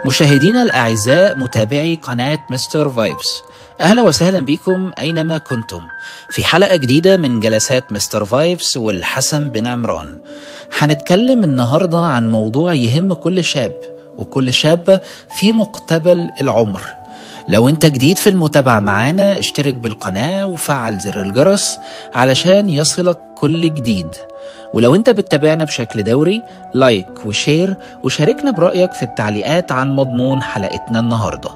مشاهدينا الأعزاء، متابعي قناة مستر فايبس، أهلا وسهلا بكم أينما كنتم في حلقة جديدة من جلسات مستر فايبس والحسن بن عمران. هنتكلم النهاردة عن موضوع يهم كل شاب وكل شابة في مقتبل العمر. لو انت جديد في المتابعة معانا، اشترك بالقناة وفعل زر الجرس علشان يصلك كل جديد. ولو انت بتتابعنا بشكل دوري، like و share وشاركنا برأيك في التعليقات عن مضمون حلقتنا النهاردة.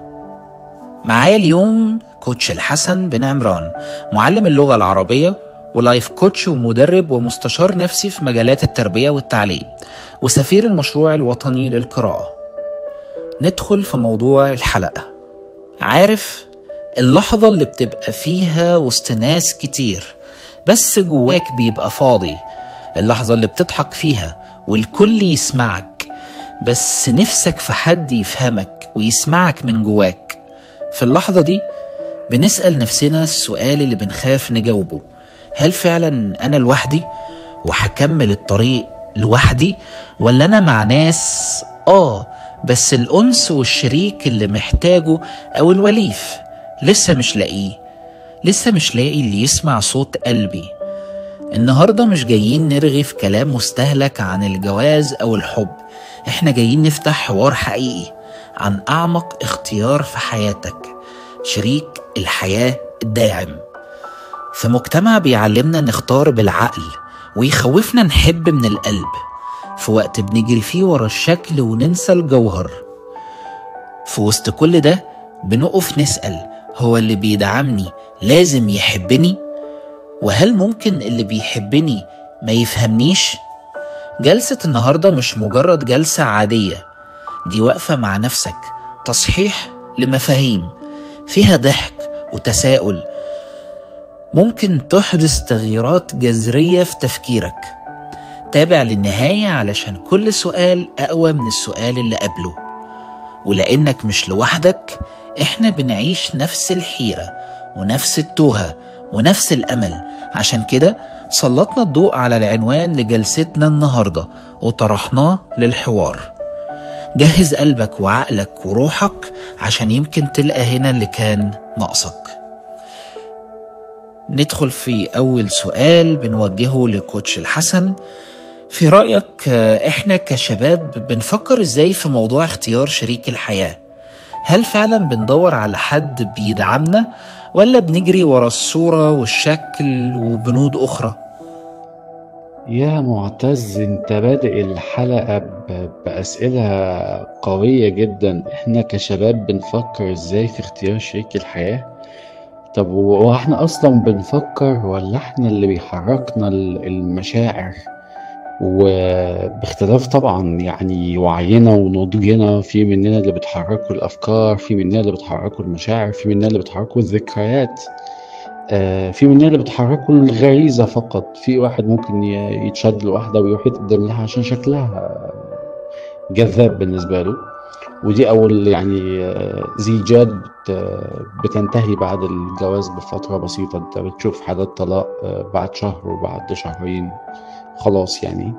معايا اليوم coach الحسن بن عمران، معلم اللغة العربية و life coach ومدرب ومستشار نفسي في مجالات التربية والتعليم، وسفير المشروع الوطني للقراءة. ندخل في موضوع الحلقة. عارف اللحظة اللي بتبقى فيها وسط ناس كتير بس جواك بيبقى فاضي، اللحظة اللي بتضحك فيها والكل يسمعك بس نفسك في حد يفهمك ويسمعك من جواك. في اللحظة دي بنسأل نفسنا السؤال اللي بنخاف نجاوبه: هل فعلا أنا لوحدي وهكمل الطريق لوحدي، ولا أنا مع ناس بس الأنس والشريك اللي محتاجه أو الوليف لسه مش لاقيه، لسه مش لاقي اللي يسمع صوت قلبي. النهاردة مش جايين نرغي في كلام مستهلك عن الجواز أو الحب، احنا جايين نفتح حوار حقيقي عن أعمق اختيار في حياتك، شريك الحياة الداعم. في مجتمع بيعلمنا نختار بالعقل ويخوفنا نحب من القلب، في وقت بنجري فيه ورا الشكل وننسى الجوهر. في وسط كل ده بنقف نسأل: هو اللي بيدعمني لازم يحبني؟ وهل ممكن اللي بيحبني ما يفهمنيش؟ جلسة النهاردة مش مجرد جلسة عادية، دي وقفة مع نفسك، تصحيح لمفاهيم فيها ضحك وتساؤل ممكن تحدث تغييرات جذرية في تفكيرك. تابع للنهاية علشان كل سؤال أقوى من السؤال اللي قبله. ولأنك مش لوحدك، احنا بنعيش نفس الحيرة ونفس التوهة ونفس الأمل. عشان كده سلطنا الضوء على العنوان لجلستنا النهاردة وطرحناه للحوار. جهز قلبك وعقلك وروحك عشان يمكن تلقى هنا اللي كان ناقصك. ندخل في أول سؤال بنوجهه لكوتش الحسن. في رأيك إحنا كشباب بنفكر إزاي في موضوع اختيار شريك الحياة؟ هل فعلا بندور على حد بيدعمنا، ولا بنجري ورا الصورة والشكل وبنود أخرى؟ يا معتز، انت بادئ الحلقة بأسئلة قوية جدا. احنا كشباب بنفكر ازاي في اختيار شريك الحياة؟ طب واحنا اصلا بنفكر، ولا احنا اللي بيحركنا المشاعر؟ وباختلاف طبعا يعني وعينا ونضجنا، في مننا اللي بتحركوا الافكار، في مننا اللي بتحركوا المشاعر، في مننا اللي بتحركوا الذكريات، في مننا اللي بتحركوا الغريزة فقط. في واحد ممكن يتشد لوحده ويروح يتقدم لها عشان شكلها جذاب بالنسبة له، ودي أول يعني زيجات بتنتهي بعد الجواز بفترة بسيطة. انت بتشوف حالات طلاق بعد شهر وبعد شهرين خلاص يعني.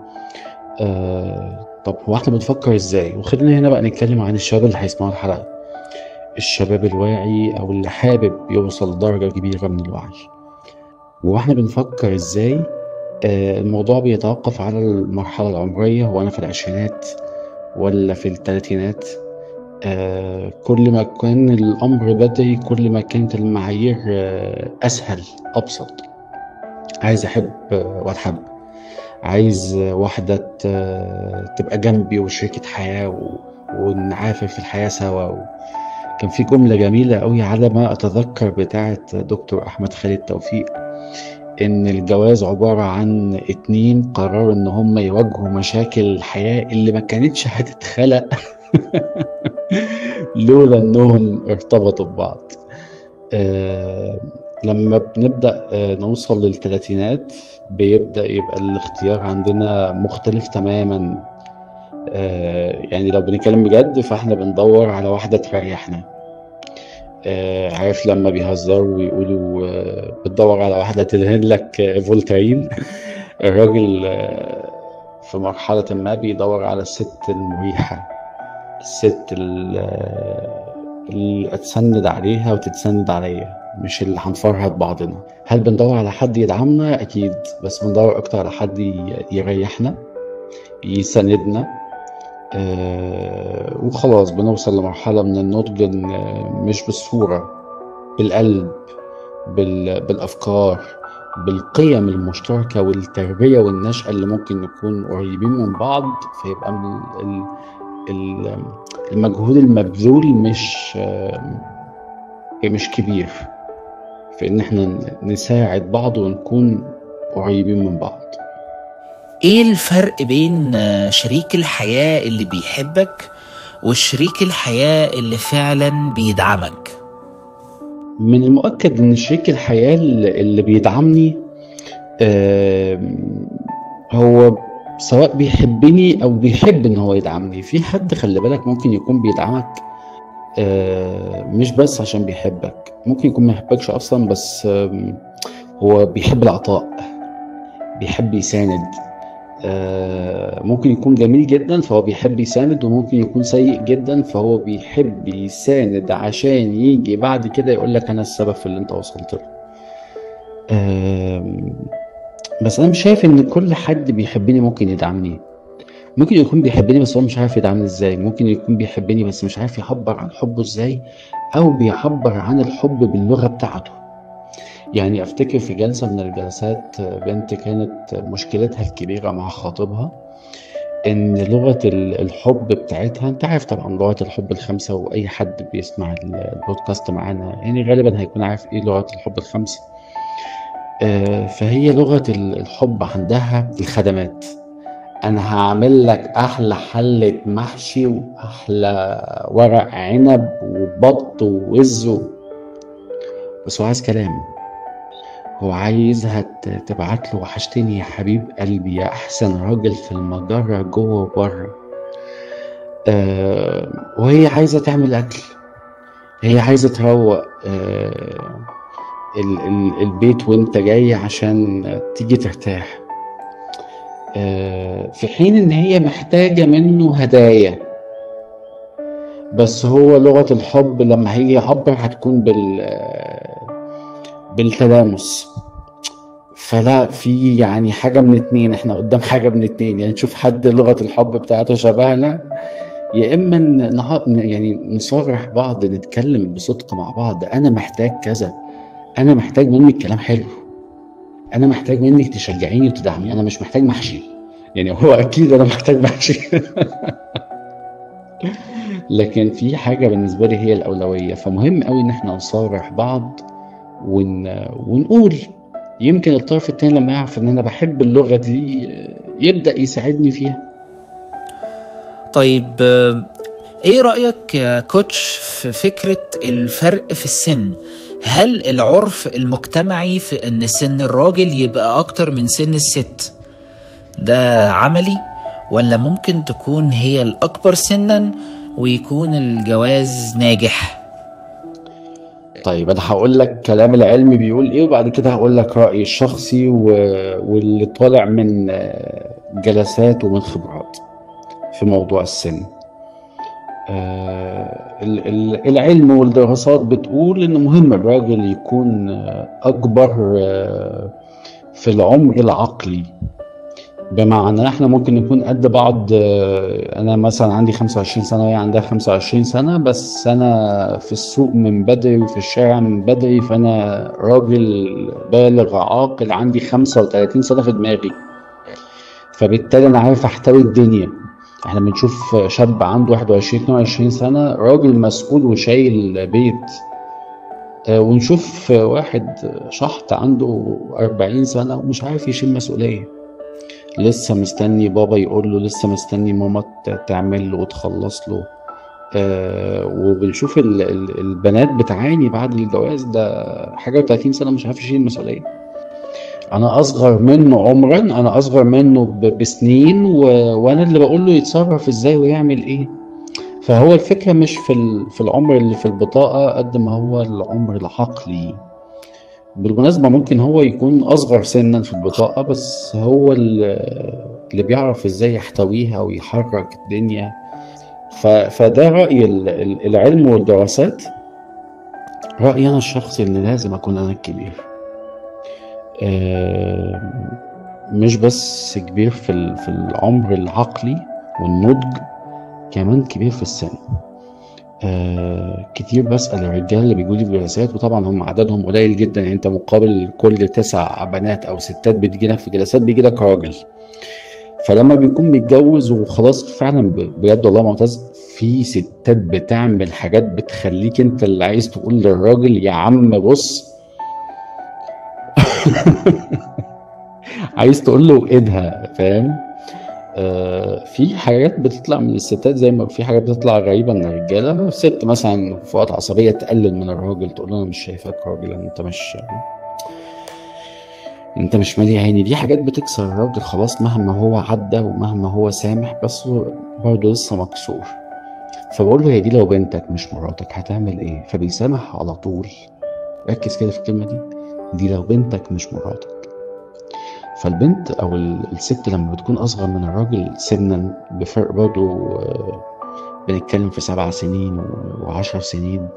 طب هو احنا بنفكر ازاي؟ وخلينا هنا بقى نتكلم عن الشباب اللي هيسمعوا الحلقة، الشباب الواعي او اللي حابب يوصل لدرجة كبيرة من الوعي. واحنا بنفكر ازاي؟ الموضوع بيتوقف على المرحلة العمرية. هو انا في العشرينات ولا في الثلاثينات؟ كل ما كان الامر بدري كل ما كانت المعايير اسهل ابسط. عايز احب واتحب، عايز واحدة تبقى جنبي وشريكة حياة ونعافر في الحياة سوا. كان في جملة جميلة قوي على ما أتذكر بتاعة دكتور أحمد خالد توفيق، إن الجواز عبارة عن 2 قرروا إن هم يواجهوا مشاكل الحياة اللي ما كانتش هتتخلق لولا إنهم ارتبطوا ببعض. لما بنبدأ نوصل للثلاثينات بيبدأ يبقى الاختيار عندنا مختلف تماما. يعني لو بنتكلم بجد فاحنا بندور على واحدة تريحنا. عارف لما بيهزروا ويقولوا بتدور على واحدة تدهن لك فولتارين. الراجل في مرحلة ما بيدور على الست المريحة، الست اللي اتسند عليها وتتسند عليا، مش اللي هنفرهد بعضنا. هل بندور على حد يدعمنا؟ اكيد، بس بندور اكتر على حد يريحنا، يساندنا، وخلاص بنوصل لمرحلة من النضج إن مش بالصورة، بالقلب، بالأفكار، بالقيم المشتركة والتربية والنشأة اللي ممكن نكون قريبين من بعض، فيبقى المجهود المبذول مش كبير في إن احنا نساعد بعض ونكون قريبين من بعض. ايه الفرق بين شريك الحياة اللي بيحبك وشريك الحياة اللي فعلا بيدعمك؟ من المؤكد ان شريك الحياة اللي بيدعمني هو سواء بيحبني او بيحب ان هو يدعمني. في حد خلي بالك ممكن يكون بيدعمك مش بس عشان بيحبك، ممكن يكون ما يحبكش اصلا، بس هو بيحب العطاء، بيحب يساند. ممكن يكون جميل جدا فهو بيحب يساند، وممكن يكون سيء جدا فهو بيحب يساند عشان يجي بعد كده يقول لك انا السبب في اللي انت وصلت له. بس انا مش شايف ان كل حد بيحبني ممكن يدعمني. ممكن يكون بيحبني بس هو مش عارف يدعمني ازاي، ممكن يكون بيحبني بس مش عارف يعبر عن حبه ازاي، او بيعبر عن الحب باللغة بتاعته. يعني افتكر في جلسة من الجلسات بنت كانت مشكلتها الكبيرة مع خاطبها ان لغة الحب بتاعتها، انت عارف طبعا لغة الحب الخمسة، واي حد بيسمع البودكاست معانا يعني غالبا هيكون عارف ايه لغة الحب الخمسة. فهي لغة الحب عندها الخدمات. انا هعمل لك احلى حلة محشي واحلى ورق عنب وبط ووز، بس هو عايز كلام، هو عايزها تبعت له وحشتني يا حبيب قلبي، يا احسن راجل في المجرة جوه وبره. وهي عايزة تعمل اكل، هي عايزة تروق البيت وانت جاي عشان تيجي ترتاح، في حين ان هي محتاجة منه هدايا. بس هو لغة الحب لما هيجي يعبر هتكون بالتلامس. فلا، في يعني حاجة من اتنين، احنا قدام حاجة من اتنين، يعني نشوف حد لغة الحب بتاعته شبهنا، يا اما يعني نصارح بعض، نتكلم بصدق مع بعض. انا محتاج كذا، انا محتاج منك كلام حلو، انا محتاج منك تشجعيني وتدعميني، انا مش محتاج محشي. يعني هو اكيد انا محتاج محشي لكن في حاجة بالنسبة لي هي الأولوية. فمهم قوي ان احنا نصارح بعض ونقول، يمكن الطرف التاني لما يعرف ان انا بحب اللغة دي يبدأ يساعدني فيها. طيب ايه رأيك يا كوتش في فكرة الفرق في السن؟ هل العرف المجتمعي في ان سن الراجل يبقى اكتر من سن الست ده عملي، ولا ممكن تكون هي الاكبر سنا ويكون الجواز ناجح؟ طيب انا هقول لك كلام العلم بيقول ايه، وبعد كده هقول لك رأيي الشخصي واللي طالع من جلسات ومن خبرات في موضوع السن. العلم والدراسات بتقول ان مهم الراجل يكون اكبر في العمر العقلي. بمعنى احنا ممكن نكون قد بعض، انا مثلا عندي 25 سنة وهي عندها 25 سنة، بس انا في السوق من بدري وفي الشارع من بدري، فانا راجل بالغ عاقل عندي 35 سنة في دماغي، فبالتالي انا عارف احتوي الدنيا. احنا بنشوف شاب عنده 21 22 سنة راجل مسؤول وشايل بيت، ونشوف واحد شحط عنده 40 سنة ومش عارف يشيل مسؤولية، لسه مستني بابا يقول له، لسه مستني ماما تعمل له وتخلص له. وبنشوف البنات بتعاني بعد الجواز، ده حاجة 30 سنة مش عارف يشيل المسؤولية. انا اصغر منه عمرا، انا اصغر منه بسنين، وانا اللي بقول له يتصرف ازاي ويعمل ايه. فهو الفكرة مش في العمر اللي في البطاقة قد ما هو العمر العقلي. بالمناسبة ممكن هو يكون أصغر سنا في البطاقة، بس هو اللي بيعرف إزاي يحتويها ويحرك الدنيا فده رأي العلم والدراسات. رأيي أنا الشخصي إن لازم أكون أنا الكبير، مش بس كبير في العمر العقلي والنضج، كمان كبير في السن. كتير بسأل الرجال اللي بيجوا لي في جلسات، وطبعا هم عددهم قليل جدا، يعني انت مقابل كل 9 بنات او ستات بتجي لك في جلسات بيجي لك راجل. فلما بيكون متجوز وخلاص فعلا بجد والله معتز، في ستات بتعمل حاجات بتخليك انت اللي عايز تقول للراجل يا عم بص عايز تقول له ايدها، فاهم؟ في حاجات بتطلع من الستات زي ما في حاجات بتطلع غريبة من الرجالة. ست مثلا في وقت عصبية تقلل من الراجل، تقول له انا مش شايفك راجل، انت مش مالي عيني. دي حاجات بتكسر الراجل خلاص، مهما هو عدى ومهما هو سامح، بس برضه لسه مكسور. فبقول له هي دي لو بنتك مش مراتك هتعمل ايه؟ فبيسامح على طول. ركز كده في الكلمة دي، دي لو بنتك مش مراتك. فالبنت او الست لما بتكون اصغر من الراجل سنا بفرق برضه، بنتكلم في 7 سنين و10 سنين،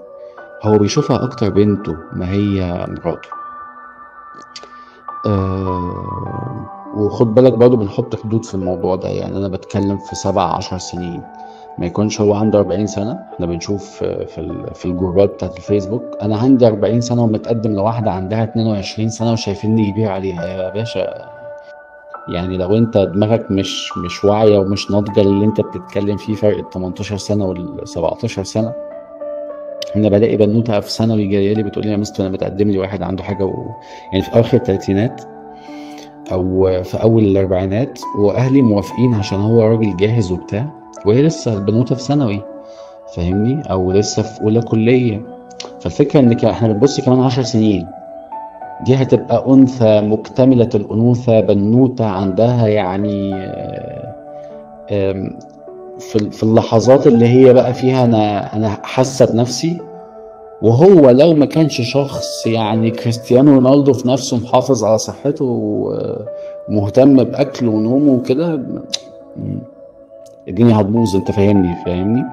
هو بيشوفها اكتر بنته ما هي مراته. وخد بالك برضه بنحط حدود في الموضوع ده، يعني انا بتكلم في 7-10 سنين، ما يكونش هو عنده 40 سنة. احنا بنشوف في الجروبات بتاعت الفيسبوك انا عندي 40 سنة ومتقدم لواحدة عندها 22 سنة وشايفيني كبير عليها. يا باشا، يعني لو انت دماغك مش واعية ومش ناضجة اللي انت بتتكلم فيه، فرق 18 سنة وال 17 سنة. انا بلاقي بنوتة في ثانوي جاية لي بتقول لي يا مستر انا متقدم لي واحد عنده حاجة يعني في اخر الثلاثينات او في اول الاربعينات، واهلي موافقين عشان هو راجل جاهز وبتاع، وهي لسه البنوتة في ثانوي، فاهمني؟ او لسه في اولى كلية. فالفكرة ان احنا بنبص كمان 10 سنين دي هتبقى انثى مكتملة الانوثة، بنوتة عندها يعني في اللحظات اللي هي بقى فيها انا حاسة بنفسي. وهو لو ما كانش شخص يعني كريستيانو رونالدو في نفسه، محافظ على صحته ومهتم باكله ونومه وكده، الدنيا هتبوظ. انت فاهمني؟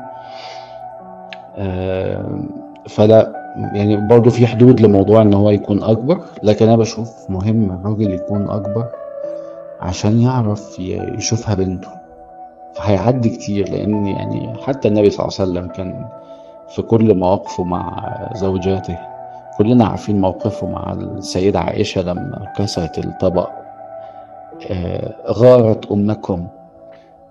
فلا يعني برضو في حدود لموضوع ان هو يكون اكبر، لكن انا بشوف مهم الراجل يكون اكبر عشان يعرف يشوفها بنته. فهيعدي كتير، لان يعني حتى النبي صلى الله عليه وسلم كان في كل مواقفه مع زوجاته، كلنا عارفين موقفه مع السيدة عائشة لما كسرت الطبق، غارت أمكم،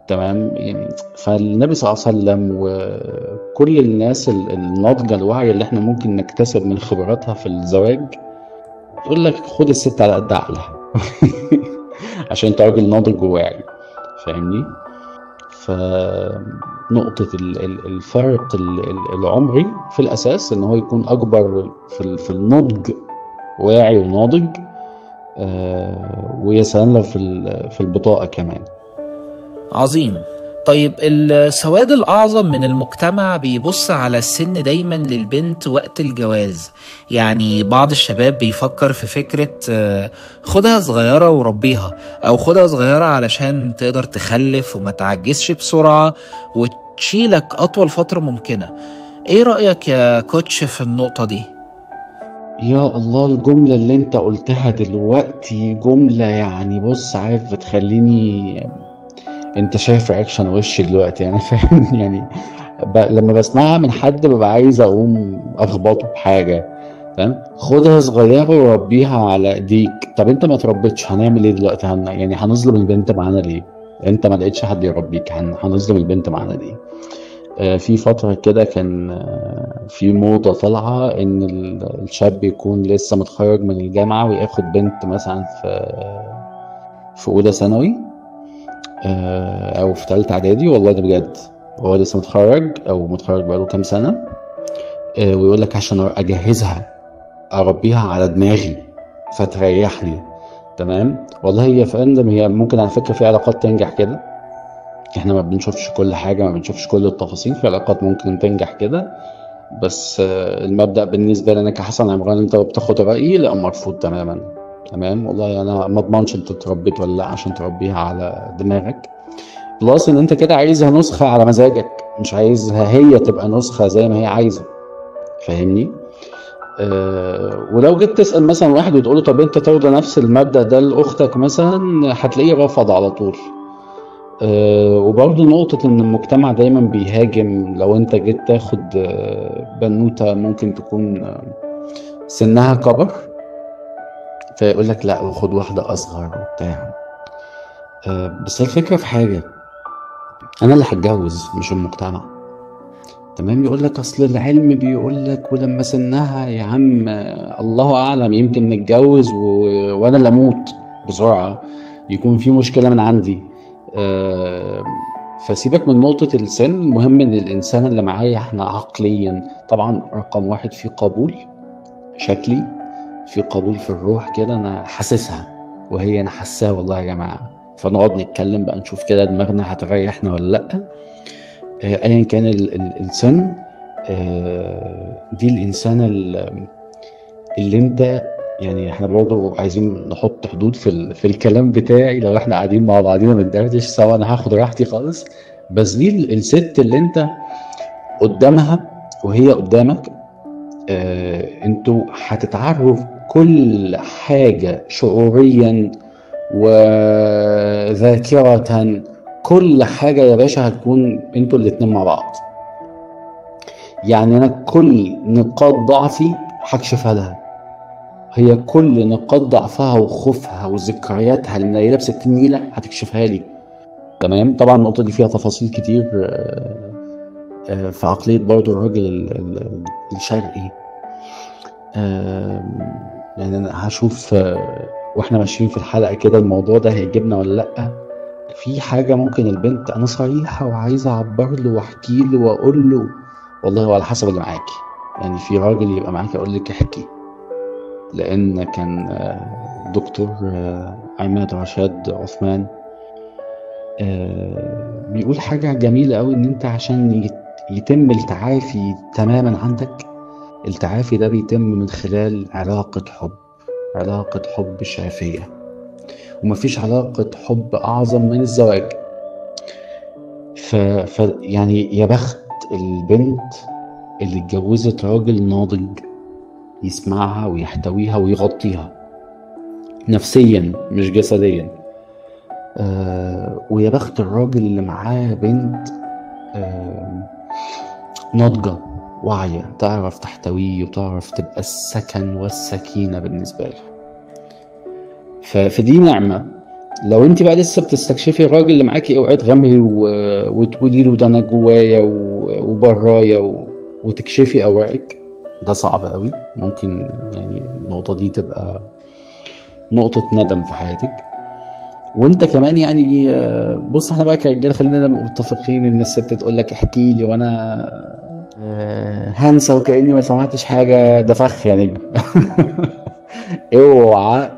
تمام؟ يعني فالنبي صلى الله عليه وسلم وكل الناس الناضجة الواعية اللي احنا ممكن نكتسب من خبراتها في الزواج تقول لك خد الست على قد عقلها عشان انت راجل ناضج وواعي، فاهمني؟ فنقطة الفرق العمري في الأساس إن هو يكون أكبر في النضج، واعي وناضج، ويا سلام لو في البطاقة كمان. عظيم. طيب السواد الأعظم من المجتمع بيبص على السن دايما للبنت وقت الجواز، يعني بعض الشباب بيفكر في فكرة خدها صغيرة وربيها، أو خدها صغيرة علشان تقدر تخلف وما تعجزش بسرعة وتشيلك أطول فترة ممكنة. إيه رأيك يا كوتش في النقطة دي؟ يا الله، الجملة اللي انت قلتها دلوقتي جملة يعني بص عارف بتخليني، انت شايف reaction وشي دلوقتي انا فاهم يعني لما بسمعها من حد ببقى عايز اقوم اخبطه بحاجة، تمام؟ خدها صغيرة وربيها على ايديك. طب انت ما تربيتش، هنعمل ايه دلوقتي؟ يعني هنظلم البنت معانا ليه؟ انت ما لقيتش حد يربيك، هنظلم البنت معانا ليه؟ في فترة كده كان في موضة طالعه ان الشاب يكون لسه متخرج من الجامعة وياخد بنت مثلا في اولى ثانوي او في ثالثة اعدادي، والله ده بجد، هو لسه متخرج او متخرج بقاله كام سنة، ويقول لك عشان اجهزها اربيها على دماغي فتريحني، تمام؟ والله يا فندم هي ممكن على فكرة في علاقات تنجح كده، احنا ما بنشوفش كل حاجة، ما بنشوفش كل التفاصيل، في علاقات ممكن تنجح كده، بس المبدا بالنسبة لنا كحسن عمران انت بتاخد رايي لا مرفوض تماما، تمام؟ والله انا ما اضمنش انت اتربيت ولا لا عشان تربيها على دماغك، plus ان انت كده عايزها نسخه على مزاجك. مش عايزها هي تبقى نسخة زي ما هي عايزة، فاهمني؟ ولو جيت تسأل مثلا واحد وتقوله طب انت ترضى نفس المبدأ ده لأختك مثلا، هتلاقيه رفض على طول. وبرضه نقطة ان المجتمع دايما بيهاجم لو انت جيت تاخد بنوتة ممكن تكون سنها كبر، فيقول لك لا وخد واحدة أصغر وبتاع. بس الفكرة في حاجة، أنا اللي هتجوز مش المجتمع، تمام؟ يقول لك أصل العلم بيقول لك ولما سنها يا عم الله أعلم يمكن نتجوز وأنا اللي أموت بسرعة، يكون في مشكلة من عندي. فسيبك من نقطة السن، المهم إن الإنسان اللي معايا إحنا عقليا طبعا رقم واحد في قبول شكلي، في قبول في الروح كده، أنا حاسسها وهي أنا حاساها والله يا جماعة. فنقعد نتكلم بقى نشوف كده دماغنا هتريحنا ولا لأ. أيا كان السن، دي الإنسان اللي أنت يعني احنا برضه عايزين نحط حدود في الكلام بتاعي. لو احنا قاعدين مع بعضينا بندردش سوا انا هاخد راحتي خالص، بس دي الست اللي انت قدامها وهي قدامك، انتوا هتتعرف كل حاجة شعوريا وذاكرة، كل حاجة يا باشا هتكون انتوا الاتنين مع بعض. يعني انا كل نقاط ضعفي هكشفها لها، هي كل نقاط ضعفها وخوفها وذكرياتها اللي منيله ب60 نيله هتكشفها لي، تمام؟ طبعا النقطة دي فيها تفاصيل كتير في عقلية برضو الراجل الشرقي. يعني انا هشوف واحنا ماشيين في الحلقة كده الموضوع ده هيجيبنا ولا لا. في حاجة ممكن البنت انا صريحه وعايزه اعبر له واحكي له واقول له، والله هو على حسب اللي معاكي. يعني في راجل يبقى معاكي اقول لك احكي، لأن كان دكتور عماد رشاد عثمان بيقول حاجة جميلة أوي، إن أنت عشان يتم التعافي تماما عندك، التعافي ده بيتم من خلال علاقة حب، علاقة حب شافية، ومفيش علاقة حب أعظم من الزواج. يعني يا بخت البنت اللي اتجوزت راجل ناضج يسمعها ويحتويها ويغطيها نفسيا مش جسديا. ويا بخت الراجل اللي معاه بنت ناضجة واعية، تعرف تحتويه وتعرف تبقى السكن والسكينة بالنسبة له. فدي نعمة. لو انت بقى لسه بتستكشفي الراجل اللي معاكي، اوعي تغمري وتقولي له ده انا جوايا وبرايا وتكشفي اوراقك، ده صعب قوي. ممكن يعني النقطة دي تبقى نقطة ندم في حياتك. وانت كمان يعني بص، احنا بقى كرجاله خلينا نبقى متفقين ان الست تقول لك احكي لي وانا هنسى وكأني ما سمعتش حاجة، ده فخ يا نجم.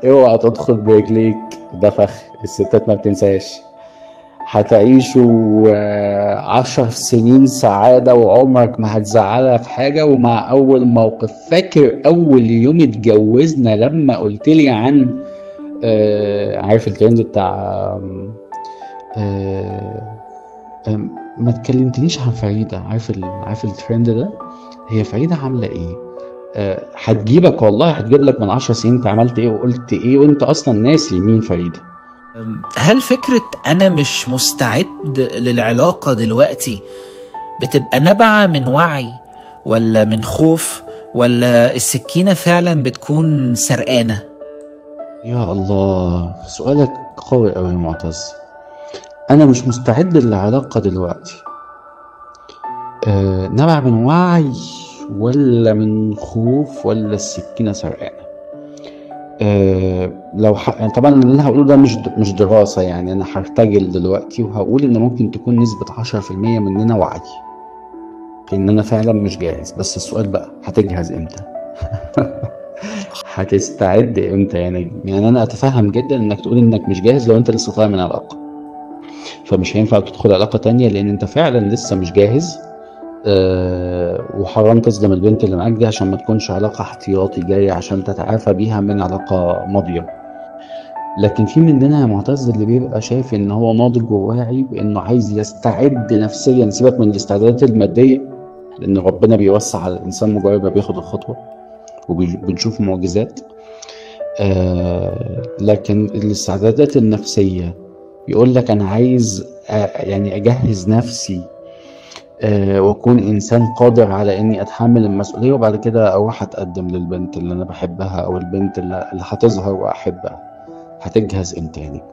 اوعى تدخل برجليك، ده فخ، الستات ما بتنساش. هتعيشوا 10 سنين سعادة وعمرك ما هتزعلها في حاجة. ومع أول موقف، فاكر أول يوم اتجوزنا لما قلتلي عن عارف الترند بتاع ما تكلمتنيش عن فريدة، عارف الترند ده؟ هي فريدة عاملة ايه؟ هتجيبك والله، هتجيب لك من 10 سنين انت عملت ايه وقلت ايه وانت اصلا ناسي مين فريدة. هل فكرة أنا مش مستعد للعلاقة دلوقتي بتبقى نابعة من وعي ولا من خوف، ولا السكينة فعلا بتكون سرقانة؟ يا الله، سؤالك قوي أوي يا معتز. أنا مش مستعد للعلاقة دلوقتي نابعة من وعي ولا من خوف ولا السكينة سرقانة؟ لو طبعا اللي انا هقوله ده مش دراسة، يعني انا هرتجل دلوقتي وهقول ان ممكن تكون نسبة 10% مننا وعي ان انا فعلا مش جاهز. بس السؤال بقى، هتجهز امتى؟ هتستعد امتى؟ يعني انا اتفهم جدا انك تقول انك مش جاهز لو انت لسه طالع من علاقة، فمش هينفع تدخل علاقة تانية لان انت فعلا لسه مش جاهز. وحرام تظلم البنت اللي معاك دي عشان ما تكونش علاقة احتياطي جاية عشان تتعافى بيها من علاقة ماضية. لكن في مننا يا معتز اللي بيبقى شايف ان هو ناضج وواعي، بانه عايز يستعد نفسيا. سيبك من الاستعدادات المادية، لان ربنا بيوسع على الانسان مجرد ما بياخد الخطوة وبنشوف معجزات. لكن الاستعدادات النفسية يقول لك انا عايز يعني اجهز نفسي واكون انسان قادر على اني اتحمل المسؤولية، وبعد كده اروح اتقدم للبنت اللي انا بحبها او البنت اللي هتظهر واحبها. هتجهز امتى يعني؟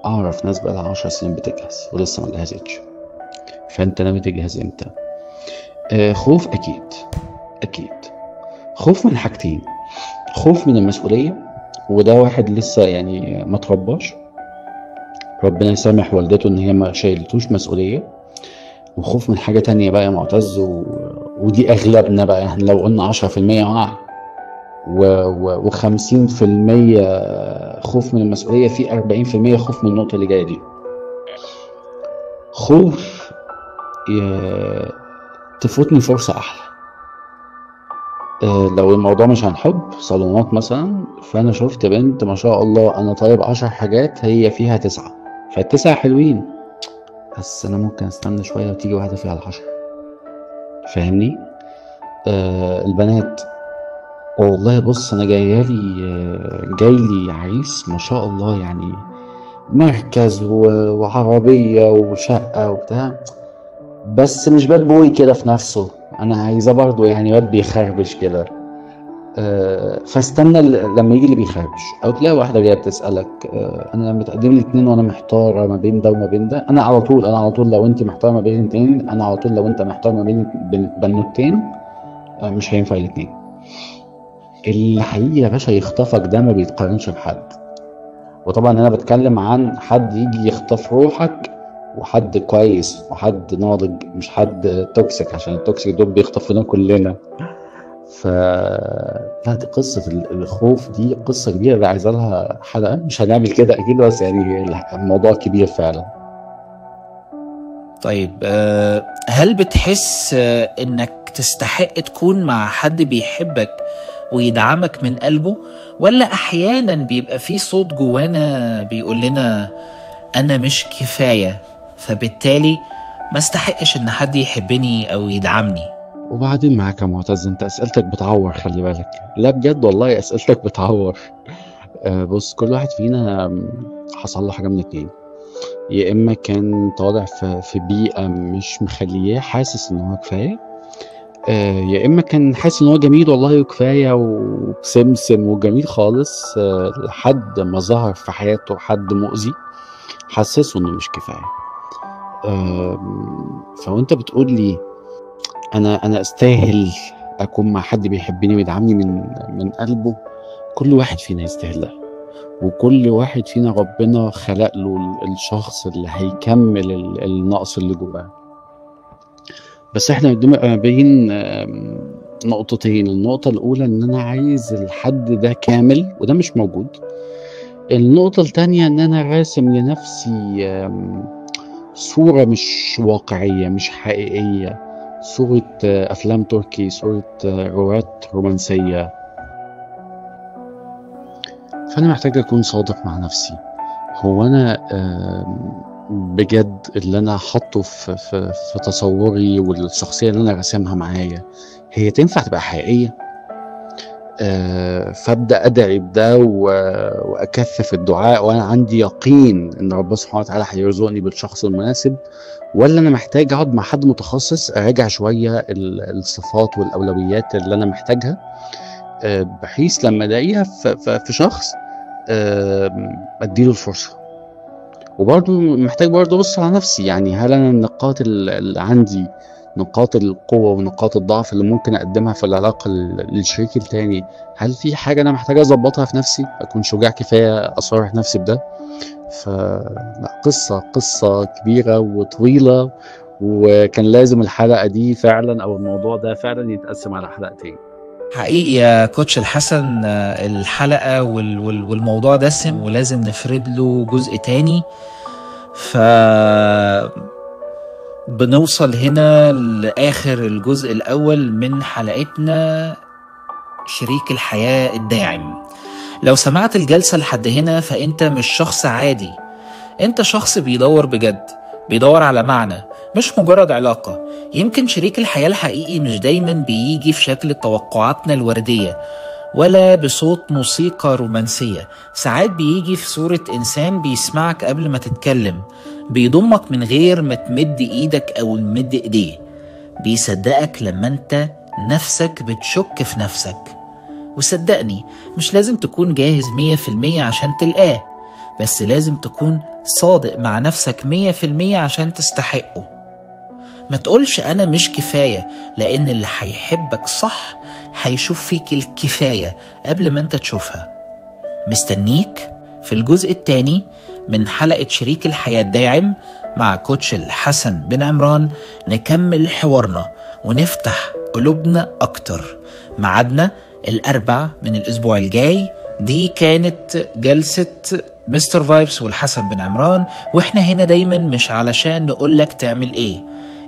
اعرف ناس بقى لها 10 سنين بتجهز ولسه ما جهزتش. فانت ناوي تجهز امتى؟ خوف اكيد، اكيد خوف من حاجتين. خوف من المسؤولية، وده واحد لسه يعني ما ترباش، ربنا يسامح والدته ان هي ما شايلتوش مسؤولية. وخوف من حاجة تانية بقى يا معتز، ودي اغلبنا بقى، يعني لو قلنا 10% وعي و50% خوف من المسؤولية، في 40% خوف من النقطة اللي جاية دي. خوف تفوتني فرصة أحلى. لو الموضوع مش عن حب صالونات مثلا، فأنا شفت بنت ما شاء الله أنا طالب 10 حاجات هي فيها 9، فال9 حلوين، بس أنا ممكن أستنى شوية وتيجي واحدة فيها 10. فاهمني؟ البنات والله بص انا جايلي عريس ما شاء الله، يعني مركز وعربية وشقة وبتاع، بس مش bad boy كده في نفسه، انا عايزاه برضه يعني واد بيخربش كده. فاستنى لما يجي اللي بيخربش. او تلاقي واحدة جاية بتسألك انا متقدم لي 2 وانا محتارة ما بين ده وما بين ده. انا على طول لو انت محتارة ما بين 2، انا على طول لو انت محتار ما بين بنوتين، مش هينفع الاثنين. اللي حقيقي يا باشا يخطفك ده ما بيتقارنش بحد. وطبعا انا بتكلم عن حد يجي يخطف روحك، وحد كويس وحد ناضج، مش حد toxic، عشان ال toxic دول بيخطفونا كلنا. ف لا، دي قصة الخوف، دي قصة كبيرة اللي عايزة لها حلقة. مش هنعمل كده اكيد، بس يعني الموضوع كبير فعلا. طيب هل بتحس انك تستحق تكون مع حد بيحبك ويدعمك من قلبه، ولا احيانا بيبقى في صوت جوانا بيقول لنا انا مش كفاية، فبالتالي ما استحقش ان حد يحبني او يدعمني؟ وبعدين معاك يا معتز، انت اسئلتك بتعور، خلي بالك. لا بجد والله اسئلتك بتعور. بص، كل واحد فينا حصل له حاجة من اتنين. يا اما كان طالع في بيئة مش مخليه حاسس ان هو كفاية، يا اما كان حاسس ان هو جميل والله وكفاية وسمسم وجميل خالص، لحد ما ظهر في حياته حد مؤذي حسسه انه مش كفاية. فوانت بتقول لي انا استاهل اكون مع حد بيحبني ويدعمني من قلبه، كل واحد فينا يستاهل ده، وكل واحد فينا ربنا خلق له الشخص اللي هيكمل النقص اللي جواه. بس احنا بنبقى بين نقطتين. النقطة الأولى إن أنا عايز الحد ده كامل وده مش موجود. النقطة التانية إن أنا راسم لنفسي صورة مش واقعية، مش حقيقية، صورة أفلام تركي، صورة روايات رومانسية. فأنا محتاج أكون صادق مع نفسي. هو أنا بجد اللي أنا حاطه في تصوري والشخصية اللي أنا راسمها معايا هي تنفع تبقى حقيقية؟ فابدأ أدعي بده وأكثف الدعاء وأنا عندي يقين إن ربنا سبحانه وتعالى هيرزقني بالشخص المناسب، ولا أنا محتاج أقعد مع حد متخصص أراجع شوية الصفات والأولويات اللي أنا محتاجها، بحيث لما ألاقيها في شخص أديله الفرصة. وبرضه محتاج برضه أبص على نفسي، يعني هل أنا النقاط اللي عندي، نقاط القوة ونقاط الضعف اللي ممكن أقدمها في العلاقة للشريك التاني، هل في حاجة أنا محتاج أظبطها في نفسي؟ أكون شجاع كفاية أصارح نفسي بده؟ فلا، قصة كبيرة وطويلة، وكان لازم الحلقة دي فعلا أو الموضوع ده فعلا يتقسم على حلقتين. حقيقي يا كوتش الحسن، الحلقة والموضوع دسم ولازم نفرد له جزء تاني. ف بنوصل هنا لآخر الجزء الأول من حلقتنا، شريك الحياة الداعم. لو سمعت الجلسة لحد هنا فأنت مش شخص عادي، أنت شخص بيدور بجد، بيدور على معنى، مش مجرد علاقة. يمكن شريك الحياة الحقيقي مش دايما بيجي في شكل توقعاتنا الوردية ولا بصوت موسيقى رومانسية. ساعات بيجي في صورة إنسان بيسمعك قبل ما تتكلم، بيضمك من غير ما تمد إيدك أو تمد إيديه، بيصدقك لما أنت نفسك بتشك في نفسك. وصدقني مش لازم تكون جاهز 100% عشان تلقاه، بس لازم تكون صادق مع نفسك 100% عشان تستحقه. ما تقولش أنا مش كفاية، لأن اللي هيحبك صح هيشوف فيك الكفاية قبل ما أنت تشوفها. مستنيك في الجزء الثاني من حلقة شريك الحياة الداعم مع كوتش الحسن بن عمران، نكمل حوارنا ونفتح قلوبنا أكتر. معادنا الأربع من الأسبوع الجاي. دي كانت جلسة مستر فايبس والحسن بن عمران، وإحنا هنا دايما مش علشان نقولك تعمل إيه،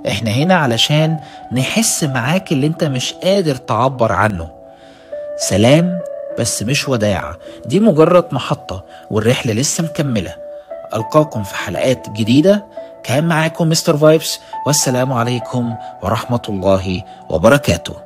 إحنا هنا علشان نحس معاك اللي انت مش قادر تعبر عنه. سلام بس مش وداع، دي مجرد محطة والرحلة لسه مكملة. ألقاكم في حلقات جديدة. كان معاكم مستر فايبس، والسلام عليكم ورحمة الله وبركاته.